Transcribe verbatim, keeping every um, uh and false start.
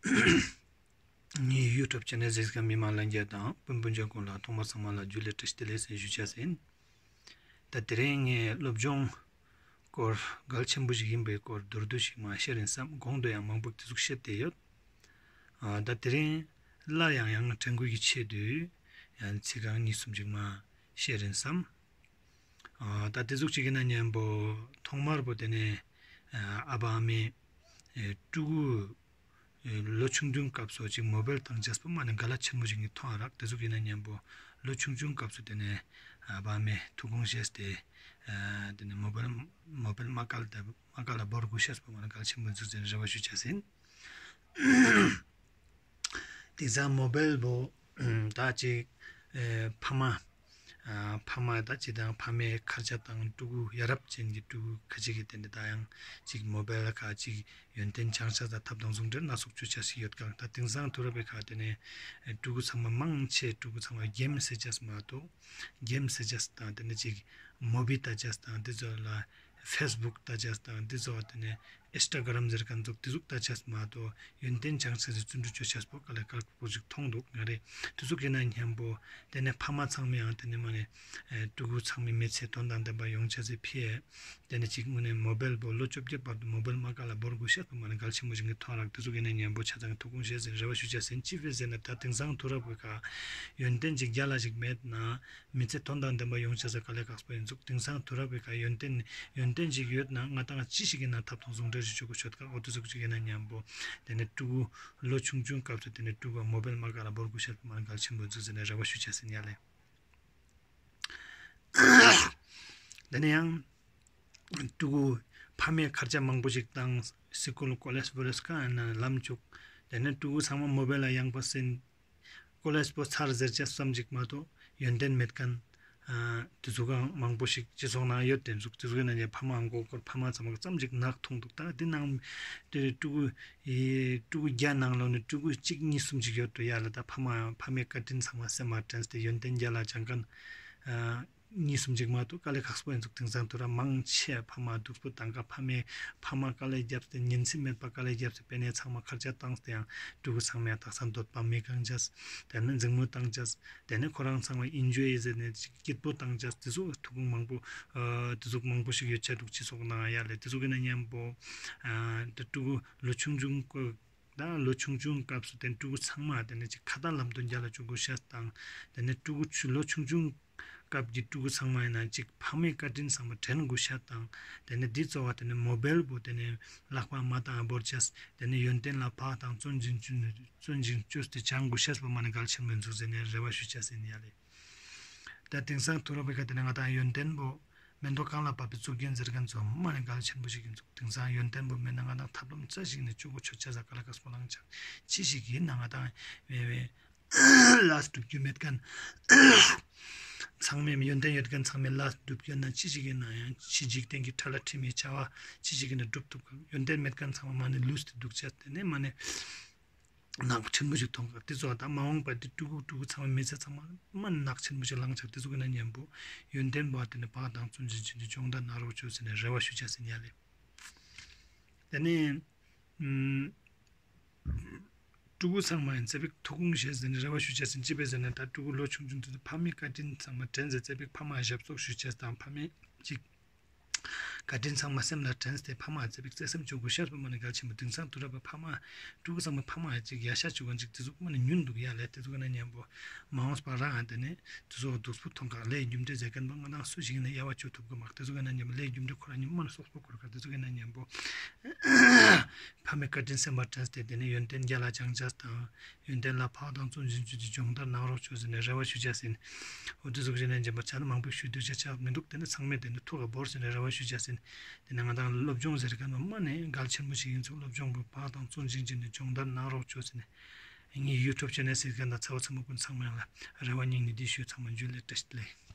ངའི་ཡུ་ཊུབ་ཆེ་ནལ་གཟིགས་མཁན་མི་མང་ལྷན་རྒྱས་དང་སྤུན་སྤུན་མཆེད་ཀུན་ལ་ཐོག་མར་ཚང་མ་ལ་ཇུ་ལེ་བཀྲ་ཤིས་བདེ་ལེགས་ཞུ་ཅེས་ཡིན། ད་དེ་རིང་ངས་སློབ་སྦྱོང་སྐོར་གལ་ཆེན་པོ་ཞིག་ཡིན་པའི་སྐོར་མདོར་བསྡུས་ཤིག་མ་བཤད་ཡིན་བསམ། གོང་དུ་ཡང་མང་པོ་དེ་ཟུག་བཤད་དེ་ཡོད། ཨ་ད་དེ་རིང་སླར་ཡང་ཡང་དྲན་སྐུལ་གྱི་ཆེད་དུ་ཡང་ཚིག་རྐང་གཉིས་གསུམ་ཅིག་མ་བཤད་ཡིན་བསམ། ཨ་ད་དེ་ཟུག་ཅིག་ཡིན་ན་མཉམ་པོ་ཐོག་མར་པོ་དེ་ནས་ཨ་ཨ་བ་ཨ་མའི་ཨེ་ཕྲུ་གུ་ཨེ་ལོ་ཆུང་ཆུང་སྐབས་སུ་ཅིག་མོ་བེལ་བཏང་ཅེས་པོ་མ་ནི་གལ་ཆེན་པོ་ཞིག་ངས་མཐོང་རག། དེ་ཟུག་ཡིན་ན་མཉམ་པོ་ལོ་ཆུང་ཆུང་སྐབས་སུ་དེ་ནས་ཨ་བ་ཨ་མའི་ཐུགས་དགོངས་བཞེས་ཏེ་ཨ་དེ་ནས་མོ་བེལ་མོ་བེལ་མ་བཀལ་ཏེ་མ་བཀལ་ལ་བོར་དགོས་ཤེས་པོ་མ་ནི་གལ་ཆེན་པོ་ཟུག་ཟེར་རེ་བ་ཞུ་ཅེས་ཡིན། དེང་སང་མོ་བེལ་བོ་ད་ཅིག་ཨེ་ཕ་མ་ཨ་ཕ་མ་ད་ཅི་དང་ཕ་མའི་ཁར་ཆ་དང་ཕྲུ་གུ་ཡ་རབས་ཅན་གྱི་ཕྲུ་གུ་ཁ་ཅིག་གི་དེ་འདྲ་ད་ཡང་ཅིག་མོ་བེལ་ཁ་ཅིག་ཡོན་ཏན་སྦྱང་ཆ་ད་ཐབས་དང་ཟུང་འབྲེལ་སྣ་ཚོགས་ཅོ་ཆ་ཞིག་ཡོད་ཀྱང་ད་དེང་སང་དུས་རབས་པའི་ཁ་དེ་ནས་ཨེ་ཕྲུ་གུ་ཚང་མ་མང་ཆེ་ཕྲུ་གུ་ཚང་མ་གེམ་ཟེར་ཅེས་མ་གཏོགས་གེམ་ཟེར་ཅེས་དང་དེ་ནས་ཅིག་མོ་བི་ལྟ་ཅེས་དང་དེ་ཚོ་ལ་ཕེས་བུག་ལྟ་ཅེས་དང་དེ་ཚོ་དེ་ནས་ཨིན་སི་ཊ་གྷ་རམ་ཟེར་མཁན་ཚོ་དེ་ཟུག་ལྟ་ཅེས་མ་གཏོགས་ཡོན་ཏན་སྦྱང་ཆ་ཟེར་བརྩོན་འགྲུས་ཅོ་ཅེས་པོ་དཀའ་ལས་ཁག་པོ་ཞིག་མཐོང་འདུག། ང་རེ་དེ་ཟུག་ཡིན་ན་མཉམ་པོ་དེ་ནས་ཕ་མ་ཚང་མས་ཡང་དེ་ནས་མ་ནས་ཨེ་ཕྲུ་གུ་ཚང་མའི་མི་ཚེ་དོན་དང་ལྡན་པ་ཡོང་ཅེས་སི་ཕི་ཡ་དེ་ནས་ཅིག་དངོས་གནས་མོ་བེལ་བོ་ལོ་བཅོ་བརྒྱད་བར་དུ་མོ་བེལ་མ་བཀལ་ལ་བོར་དགོས་ཤེས་པོ་མ་ནི་གལ་ཆེན་པོ་ཞིག་ངས་མཐོང་རག། དེ་ཟུག་ཡིན་ན་མཉམ་པོ་ཆ་ཚང་ཐུགས་དགོངས་བཞེས་ཟེར་རེ་བ་ཞུ་ཅེས་ཡིན། ཅི་ཕི་ཟེར་ན་ད་དེང་སང་དུས་རབས་པའི་ཁ་ཡོན་ཏན་ཅིག་རྒྱལ་ལ་ཞིག་མེད་ན། མི་ཚེ་དོན་དང་ལྡན་པ་ཡོང་ཅེས་དཀའ་ལས་ཁག་པོ་ཡིན་ཚུག། དེང་སང་དུས་རབས་པའི་ཁ་ཡོན་ཏན་ཡོན་ཏན་ཞིག་ཡོད་ན་ང་ཏང་ཅི་ཞིག་ཡིན་ན་ཐབས་དང་ཟུང་འབྲེལ་ཞིག་ཅོ་དགོས་ཤོད་ཀ། འོ་དེ་ཟུག་ཅིག་ཡིན་ན་མཉམ་པོ་དེ་ནས་ཕྲུ་གུ་ལོ་ཆུང་ཆུང་སྐབས་སུ་དེ་ནས་ཕྲུ་གུ་མོ་བེལ་མ་བཀལ་ལ་བོར་དགོས་ཤེས་པོ་མ་ནི་གལ་ཆེན་པོ་ཡིན་ཚུག་ཟེར་ནས་རེ་བ་ཞུ་ཅེས་ཡིན་ཡ་ལེ། དེ་ནས་ཡང་ཕྲུ་གུ་ཕ་མའི་ཁར་ཆ་མང་པོ་ཞིག་བཏང་། སི་ཀུལ་ཀོ་ལེཇ་བོ་ལེཇ་ཀ་ན་ལམ་བཅུག། དེ་ནས་ཕྲུ་གུ་ཚང་མ་མོ་བེལ་ལ་ཡང་པ་ཟིན། ཀོ་ལེཇ་པོ་ཚར་ཟེར་ཅེས་ཙམ་ཞིག་མ་གཏོགས་ཡོན་ཏན་མེད་མཁན་ཨ་དེ་ཟུག་གང་མང་པོ་ཞིག་སྤྱི་ཚོགས་ནང་ཡོད། དེ་ཟུག་དེ་ཟུག་ཡིན་ན་ཡང་ཕ་མ་མགོ་སྐོར་ཕ་མ་ཚང་མ་ཙམ་ཞིག་ནག་མཐོང་འདུག། ད་དེ་ནང་དེ་ཕྲུ་གུ་ཨེ་ཕྲུ་གུ་བརྒྱ་ནང་ལོགས་ནས་ཕྲུ་གུ་གཅིག་གཉིས་གསུམ་ཞིག་ཡོད་དོ་ཡ་ལེ། ད་ཕ་མ་ཕ་མའི་བཀའ་དྲིན་ཚང་མ་སེམས་མ་དྲན་ཏེ་ཡོན་ཏན་རྒྱལ་ལ་སྦྱང་མཁན་ཨ་གཉིས་གསུམ་ཅིག་མ་གཏོགས་དཀའ་ལས་ཁག་པོ་ཡིན་ཚུག། དེང་སང་དུས་རབས་མང་ཆེ་ཕ་མ་སྡུག་པོ་བཏང་ཀ་ཕ་མའི་ཕ་མ་དཀའ་ལས་བརྒྱབ་སྟེ་ཉིན་མཚན་མེད་པ་དཀའ་ལས་བརྒྱབ་སྟེ་པེ་ནེ་ཚང་མ་ཁར་ཆ་བཏང་སྟེ་ཡང་ཕྲུ་གུ་ཚང་མས་དག་ས་འདོད་པ་མི་གང་ཅེས། དེ་ནས་འཛིང་མོ་བཏང་ཅེས། དེ་ནས་ཁོ་རང་ཚང་མ་ཨིན་ཇོའི་ཟེར་ནས་ཅིག་སྐྱིད་པོ་བཏང་ཅེས། དེ་ཟུག་ཐུགས་དགོངས་མང་པོ་ཨ་དེ་ཟུག་མང་པོ་ཞིག་ཡོད་ཆ་འདུག་སྤྱི་ཚོགས་ནང་ཡ་ལེ། དེ་ཟུག་ཡིན་ན་མཉམ་པོ་ཨ་དེ་ཕྲུ་གུ་ལོ་ཆུང་ཆུང་ཀོ་ད་ལོ་ཆུང་ཆུང་སྐབས་སུ་དེ་ཕྲུ་གུ་ཚང་མ་དེ་ནས་ཅིག་ཁ་ཏ་ལམ་སྟོན་རྒྱལ་ལ་བཅུག་དགོས་ཤེས་དང་། དེ་ནས་ཕྲུ་གུ་ཆུ་ལོ་ཆུང་ཆུང་སྐབས་ཀྱི་ཕྲུ་གུ་ཚང་མ་ཡིན་ན་ཅིག་ཕ་མའི་བཀའ་དྲིན་ཚང་མ་དྲན་དགོས་ཤེས་དང་། དེ་ནས་འདི་གཙོ་བོ་དེ་ནས་མོ་བེལ་བོ་དེ་ནས་ལག་པ་མ་བཏང་བོར་ཅེས། དེ་ནས་ཡོན་ཏན་ལ་བག་དང་བརྩོན་འགྲུས་བརྩོན་འགྲུས་བཅོས་ཏེ་སྦྱང་དགོས་ཤེས་པོ་མ་ནི་གལ་ཆེན་པོ་ཡིན་ཚུག་ཟེར་ནས་རེ་བ་ཞུ་ཅེས་ཡིན་ཡ་ལེ། ད་དེང་སང་དུས་རབས་པའི་ཁ་དེ་ནས་ང་ཏང་ཡོན་ཏན་བོ་མེ་ཏོག་གང་ལ་བབས་པའི་གཙུག་རྒྱན་ཟེར་མཁན་ཚོ་མ་ནི་གལ་ཆེན་པོ་ཞིག་ཡིན་ཚུག། དེང་སང་ཡོན་ཏན་བོ་མེད་ན་ང་ཏང་ཐབས་ལམ་རྩ་ཞིག་ནས་ཅོ་དགོས་ཆོད་ཆ་ས་དཀའ་ལས་ཁག་པོ་ལངས་ཆགས། ཅི་ཞིག་ཡིན་ན་ང་ཏང་མེད་མེད་ལས་སྒྲུབ་རྒྱུ་མེད་མཁན། ཚང་མས་ཡོན་ཏན་ཡོད་མཁན་ཚང་མས་ལས་སྒྲུབ་ཡོད་ན་ཅི་ཞིག་ཡིན་ན་ཡང་ཕྱི་འཇིག་རྟེན་གྱི་ཁྲ་ལ་ཁྲིམས་ཡི་བྱ་བ་ཅི་ཞིག་ཡིན་ན་སྒྲུབ་ཐུབ་ག། ཡོན་ཏན་མེད་མཁན་ཚང་མ་མ་ནི་ལུས་ཏེ་འདུག་ཅེས་དེ་ནས་མ་ནི་ནག་ཆེན་པོ་ཞིག་མཐོང་ག། དེ་ཚོ་ད་མ་འོངས་པ་དེ་ཕྲུ་གུ་ཕྲུ་གུ་ཚང་མའི་མི་ཚེ་ཚང་མ་མ་ནི་ནག་ཆེན་པོ་ཞིག་ལངས་ཆགས། དེ་ཚོ་གི་ན་མཉམ་པོ་ཡོན་ཏན་བོ་དེ་ནས་བག་དང་བརྩོན་འགྲུས་ཅན་གྱི་སྦྱོང་བརྡར་གནང་རོགས་བྱོས་ཟེར་ནས་རེ་བ་ཞུ་ཅེས་ཡིན་ཡ་ལེ། དེ་ནས་ཨམ། ཕྲུ་གུ་ཚང་མ་ཡིན་ཙེ་པིག་ཐུགས་དགོངས་བཞེས་ཟེར་ནས་རེ་བ་ཞུ་ཅེས་ཡིན། ཅི་ཕི་ཟེར་ན་ད་ཕྲུ་གུ་ལོ་ཆུང་ཆུང་དུས་ཕ་མའི་བཀའ་དྲིན་ཚང་མ་དྲན་ཟེར་ཙེ་པིག་ཕ་མ་ཞབས་ཏོག་ཞུ་ཅེས་དང་ཕ་མའི་ཅིག་བཀའ་དྲིན་ཚང་མ་སེམས་ལ་དྲན་ཏེ་ཕ་མ་ཙེ་པིག་བརྩེ་སེམས་བཅོ་དགོས་ཤེས་པོ་མ་ནི་གལ་ཆེན་པོ། དེང་སང་དུས་རབས་པ་ཕ་མ་ཕྲུ་གུ་ཚང་མ་ཕ་མ་ཅིག་ཡ་ཤ་བཅུག་ག་ཅིག་དེ་ཟུག་མ་ནི་ཉུང་འདུག་ཡ་ལེ། དེ་ཟུག་ན་མཉམ་པོ་མ་འོངས་པ་རང་ཨ་དེ་ནས་དེ་ཚོ་སྡུག་པོ་མཐོང་ག། ལས་རྒྱུ་འབྲས་ཟེར་མཁན་པོ་ང་ཏང་སུ་ཞིག་ཡིན་ན་དབྱེ་བ་བཅོ་ཐུབ་གི་མ་རེད། དེ་ཚོ་གི་ན་མཉམ་པོ་ལས་རྒྱུ་འབྲས་ཁོ་རང་ཉིད་མ་ནི་སོག་པོ་ཁོར་ག། དེ་ཚོ་གི་ན་མཉམ་པོ་ཕ་མའི་བཀའ་དྲིན་སེམས་པ་དྲན་ཏེ་དེ་ནས་ཡོན་ཏན་རྒྱལ་ལ་སྦྱང་ཅེས་དང་ཡོན་ཏན་ལ་བག་དང་བརྩོན་འགྲུས་ཅན་གྱི་སྦྱོང་བརྡར་གནང་རོགས་བྱོས་ཟེར་ནས་རེ་བ་ཞུ་ཅེས་ཡིན། འོ་དེ་ཟུག་ཅིག་ན་མཉམ་པོ་ཆ་ན་མང་པོ་ཞུ་འདོད་ཆ་ཆ་མི་འདུག། དེ་ནས་ཚང་མས་དེ་ནས་ཐུགས་ལ་བོར་ཟེར་ནས་རེ་བ་ཞུ་ཅེས་ཡིན། དེ་ནས་ང་ཏང་སློབ་སྦྱོང་ཟེར་མཁན་པོ་མ་ནི་གལ་ཆེན་པོ་ཞིག་ཡིན་ཚུག། སློབ་སྦྱོང་པོ་བག་དང་བརྩོན་འགྲུས་ཅན་གྱི་སྦྱོང་བརྡར་གནང་རོགས་བྱོས་ཟེར་ནས་ངའི་ཡུ་ཊུབ་ཆེ་ནལ་གཟིགས་མཁན་དང་ཚ་བོ་ཚ་མོ་ཀུན་ཚང་མ་ལ་རེ་བ་སྙིང་ནས་འདི་ཞུ། ཚང་མ་ཇུ་ལེ། བཀྲ་ཤིས་བདེ་ལེགས།